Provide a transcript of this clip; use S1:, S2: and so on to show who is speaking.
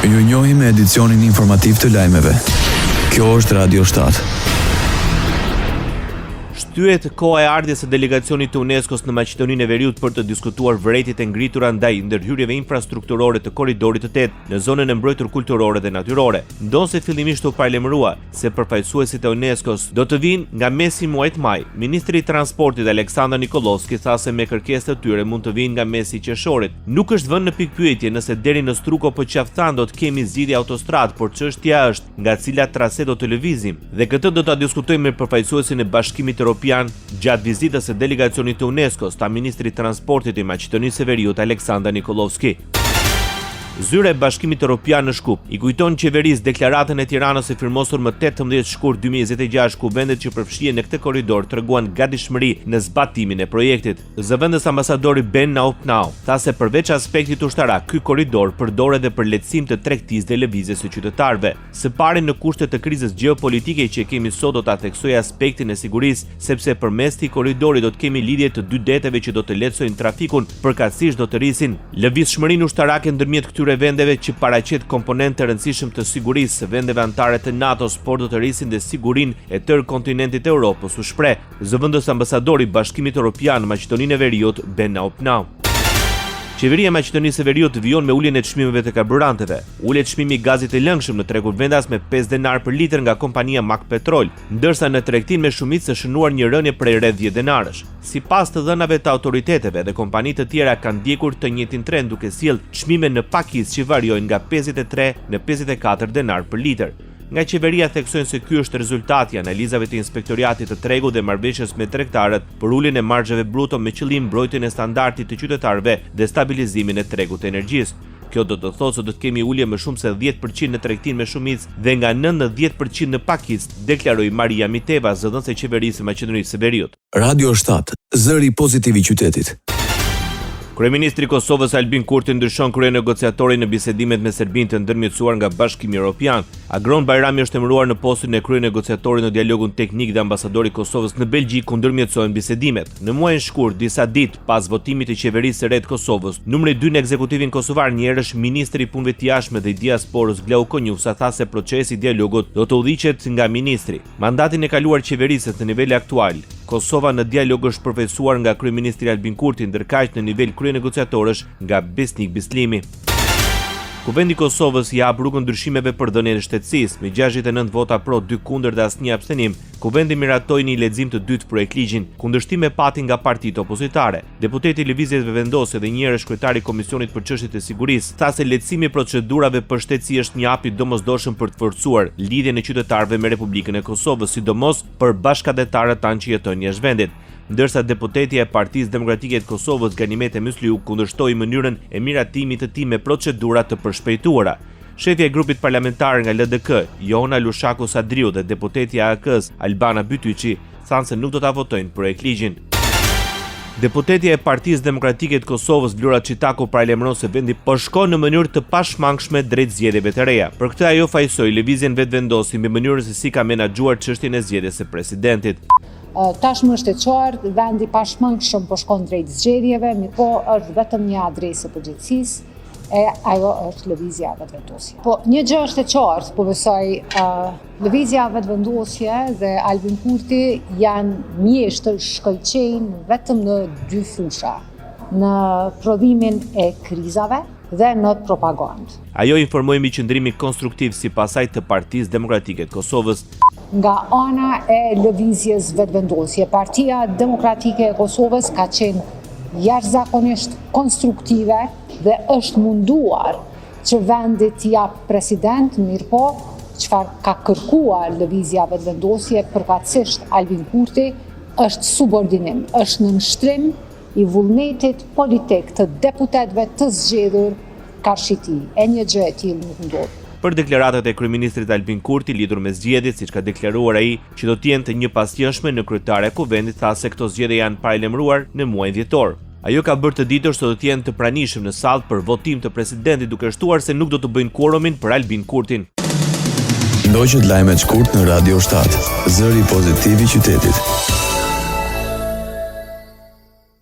S1: Ju njohim me edicionin informativ të lajmeve. Kjo është Radio 7.
S2: Shtyhet koha e ardhjes së delegacionit të UNESCO-s në Maqedoninë e Veriut për të diskutuar vërejtjet e ngritura ndaj ndërhyrjeve infrastrukturore të Korridorit të 8 në zonën e mbrojtur kulturore dhe natyrore. Ndonëse fillimisht u paralajmërua se përfaqësuesit e UNESCO-s do të vijnë nga mesi i muajit maj, ministri i Transportit Aleksandar Nikollovski tha se me kërkesë të tyre mund të vijnë nga mesi i qershorit. Nuk është vënë në pikëpyetje nëse deri në Strugë apo Qafë Thanë do të kemi zgjidhje autostradë, por çështja është nga cila trase do të lëvizim. Dhe këtë do ta diskutojmë me përfaqësuesin e Bashkimit Europian gjatë vizitës së delegacionit të UNESCO-s, tha ministri i Transportit i Maqedonisë së Veriut Aleksandar Nikollovski. Zyra e Bashkimit Europian në Shkup i kujton qeverisë deklaratën e Tiranës e firmosur më 18 shkurt 2026 ku vendet që përfshihen në këtë korridor treguan gatishmëri në zbatimin e projektit. Zëvendës ambasadori Ben Naupnau tha se përveç aspektit ushtarak, ky korridor përdoret edhe për lehtësim të tregtisë dhe lëvizjes së qytetarëve. Së pari në kushte të krizës gjeopolitike që kemi sot do ta theksoj aspektin e sigurisë, sepse përmes këtij korridori do të kemi lidhje të dy deteve që do të lehtësojnë trafikun, përkatësisht do të rrisin lëvizshmërinë ushtarake ndërmjet këtyre vendeve që paraqet komponent të rëndësishëm të sigurisë së vendeve anëtare të NATO-s, por do të rrisin dhe sigurinë e tërë kontinentit të Europës, u shpreh zëvendës ambasadori i Bashkimit Europian në Maqedoninë e Veriut, Ben Naupnau. Qeveria e Maqedonisë së Veriut vijon me uljen e çmimeve të karburanteve. Ulet çmimi i gazit të lëngshëm në tregun vendas me 5 denarë për litër nga kompania Mak Petrol, ndërsa në tregtinë me shumicë është shënuar një rënie prej rreth 10 denarësh. Sipas të dhënave të autoriteteve dhe kompani të tjera kanë ndjekur të njëjtin trend duke sjellë çmime në pakicë që variojnë nga 53 në 54 denarë për litër. Nga qeveria theksojnë se ky është rezultati i analizave të Inspektoriatit të Tregut dhe marrëveshjes me tregtarët për uljen e marzheve bruto me qëllim mbrojtjen e standardit të qytetarëve dhe stabilizimin e tregut të energjisë. Kjo do të thotë se do të kemi ulje më shumë se 10% në tregtinë me shumicë dhe nga 9 në 10% në pakicë, deklaroi Maria Miteva, zëdhënëse e qeverisë së Maqedonisë së Veriut.
S1: Radio 7, zëri pozitiv i qytetit.
S2: Kryeministri i Kosovës Albin Kurti ndryshon kryenegociatorin në bisedimet me Serbinë të ndërmjetësuar nga Bashkimi Evropian. Agron Bajrami është emëruar në postin e kryenegociatorit në dialogun teknik dhe ambasadori i Kosovës në Belgjikë ku ndërmjetësohen bisedimet. Në muajin shkurt, disa ditë pas votimit të qeverisë së re të Kosovës, numri 2 në ekzekutivin kosovar njëherësh ministri i Punëve të Jashtme dhe i Diasporës Glauk Konjufca tha se procesi i dialogut do të udhëhiqet nga ministri. Mandatin e kaluar qeverisës në nivel aktual, Kosova në dialog është përfaqësuar nga kryeministri Albin Kurti, ndërkaq në nivel kryenegociatorësh nga Besnik Bislimi. Kuvendi i Kosovës i hap rrugën ndryshimeve për dhënien e shtetësisë. Me 69 vota pro, 2 kundër dhe asnjë abstenim, Kuvendi miratoi në lexim të dytë projektligjin. Kundërshtime pati nga partitë opozitare. Deputeti i Lëvizjes Vetëvendosje dhe njëherësh kryetari i Komisionit për Çështjet e Sigurisë, tha se lehtësimi i procedurave për shtetësi është një hap i domosdoshëm për të forcuar lidhjen e qytetarëve me Republikën e Kosovës, sidomos për bashkatdhetarët tanë që jetojnë jashtë vendit. Ndërsa deputetja e Partisë Demokratike të Kosovës, Ganimete Musliu, kundërshtoi mënyrën e miratimit të tij me procedura të përshpejtuara. Shefja e grupit parlamentar nga LDK, Jona Lushaku Sadriu dhe deputetja e AAK-së, Albana Bytyçi, thanë se nuk do ta votojnë projektligjin. Deputetja e Partisë Demokratike të Kosovës, Vlora Çitaku paralajmëron se vendi po shkon në mënyrë të pashmangshme drejt zgjedhjeve të reja. Për këtë ajo fajësoi Lëvizjen Vetëvendosje mbi mënyrën se si ka menaxhuar çështjen e zgjedhjes së presidentit.
S3: Tashmë është e qartë, vendi pashmangshëm po shkon drejt zgjedhjeve, mirëpo është vetëm një adresë e përgjegjësisë, e ajo është Lëvizja Vetëvendosje. Po, një gjë është e qartë, po besoj, Lëvizja Vetëvendosje dhe Albin Kurti janë mjeshtër shkëlqejnë vetëm në dy fusha, në prodhimin e krizave dhe në propagandë.
S2: Ajo informoi mbi qëndrimin konstruktiv sipas saj të Partisë Demokratike të Kosovës.
S3: Nga ana e Lëvizjes Vetëvendosje, Partia Demokratike e Kosovës ka qenë jashtëzakonisht konstruktive dhe është munduar që vendi të japë president, mirëpo, çfarë ka kërkuar Lëvizja Vetëvendosje, përkatësisht Albin Kurti, është subordinim, është nënshtrim i vullnetit politik të deputetëve të zgjedhur karshi tij, e një gjë e tillë nuk ndodh.
S2: Për deklaratat e kryeministrit Albin Kurti lidhur me zgjedhjet, siç ka deklaruar ai, që do të jenë të njëpasnjëshme, nënkryetarja e Kuvendit tha se këto zgjedhje janë paralajmëruar në muajin dhjetor. Ajo ka bërë të ditur se do të jenë të pranishëm në sallë për votim të presidentit duke shtuar se nuk do të bëjnë kuorumin për Albin Kurtin.
S1: Ndoqët lajmet shkurt në Radio 7, zëri pozitiv i qytetit.